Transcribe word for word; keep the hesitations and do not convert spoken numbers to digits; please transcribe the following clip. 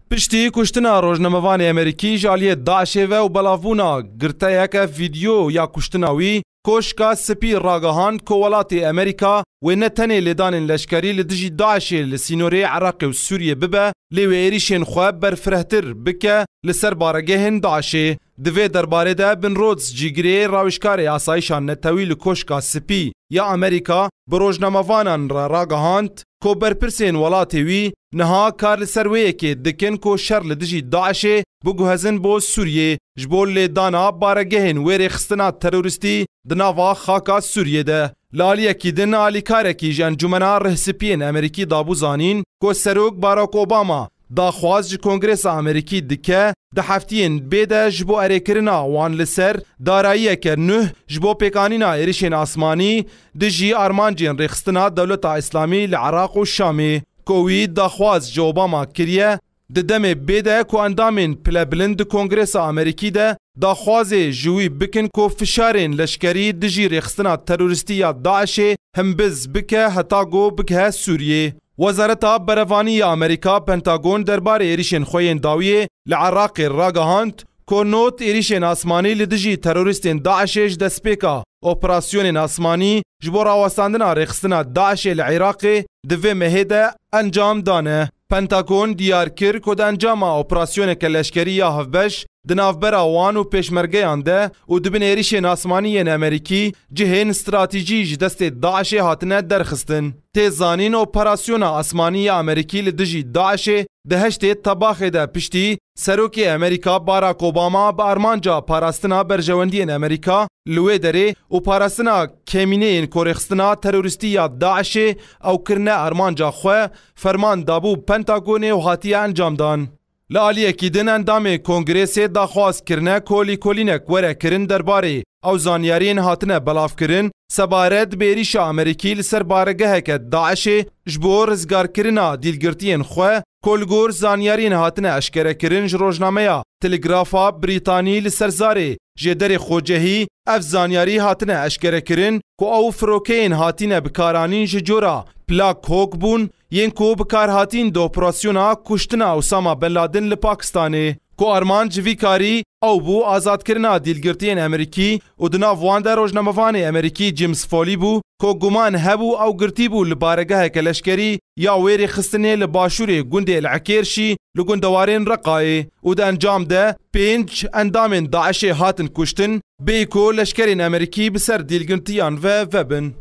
Piştî kuştina rojnamevanê Amerîkî ji aliyê DAIŞê ve û belavbûna girteyeke vîdyo ya kuştina wî, Koşka Spî ragihand ku welatê Amerîka wê ne tenê lêdanên leşkerî li dijî DAIŞê li sînorê Iraqê û Sûriyê bibe, lê wê êrîşên xwe berfirehtir bike li ser baregehên DAIŞê. Di vê derbarê de Bin Rhodes, cîgirê rawişkarê asayişa netewî li Koşka Spî ya Amerîka, bi rojnamevanan re ragihand ku berpirsên welatê wî niha kar li ser wê yekê dikin ku şer li dijî DAIŞê biguhezin bo Sûriyê, ji bo lêdana baregehên wê rêxistina terorîstî di nava xaka Sûriyê de. Li aliyekî din, alîkarekî ji Encûmena Rihspiyên Amerîkî dabû zanîn ku Serok Barack Obama daxwaz ji Kongresa Amerîkî dike, di heftiyên bê de ji bo erêkirina wan li ser darayiyeke nuh ji bo pêkanîna êrişên asmanî dijî armancên rêxistina Dewleta Îslamî li Iraq û Şamê, ku wî daxwaz ji Obama kiriye, di demê bê de ku endamên pilebilind di Kongresa Amerîkî de daxwazê ji wî bikin ku fişarên leşkerî dijî rêxistina terorîstî ya DAIŞê himbiz bike heta ku bigihe Sûriyê. Wezareta Berevanî ya Amerîka, Pentagon, derbarê êrîşên xwe yên dawiyê li Iraqê ragihand ku nod êrîşên asmanî li dijî terorîstên DAIŞê ji destpêka operasyonên asmanî ji bo rawestandina rêxistina DAIŞê li Iraqê di vê mehê de encam dane. Pentagon diyar kir ku di encama operasyoneke leşkerî ya hevbeş di navbera wan û pêşmergeyan de û di bin êrîşên asmanî yên Amerîkî cihên stratejî ji destê DAIŞê hatine derxistin. Tê zanîn, operasyona asmanî ya Amerîkî li dijî DAIŞê di heştê Tebaxê de piştî Serokê Amerîka Barack Obama bi armanca parastina berjewendiyên Amerîka li wê derê û parastina kemîneyên ku rêxistina terorîstî ya DAIŞê ew kirine armanca xwe, ferman dabû Pentagonê û hatiye encamdan. Li aliyekî din, endamê Kongrêsê daxwaz kirine ku lîkolînek were kirin derbarê ew zanyariyên hatine belavkirin sebaret bi êrîşa Amerîkî li ser baregeheke DAIŞê ji bo rizgarkirina dîlgirtiyên xwe, ku li gor zanyariyên hatine eşkerekirin ji rojnameya Telegrafa Brîtanî li ser zarê jêderê xwecehî, ev zanyarî hatine eşkerekirin ku ew firokeyên hatine bikaranîn ji cora Black Hawk bûn, yên ku bi kar hatîn di operasyona kuştina Osama Bin Laden li Pakistanê, ku armanc ji vî karî ew bû azadkirina dîlgirtiyên Amerîkî û di nav wan de rojnamevanê Amerîkî James Foley bû, ku guman hebû ew girtî bû li baregeheke leşkerî ya wê rêxistinê li başûrê gundê El Ekêrşî li gundewarên Reqayê û di encam de pênc endamên DAIŞê hatin kuştin, bêyî ku leşkerên Amerîkî bi ser dîlgirtiyan ve vebin.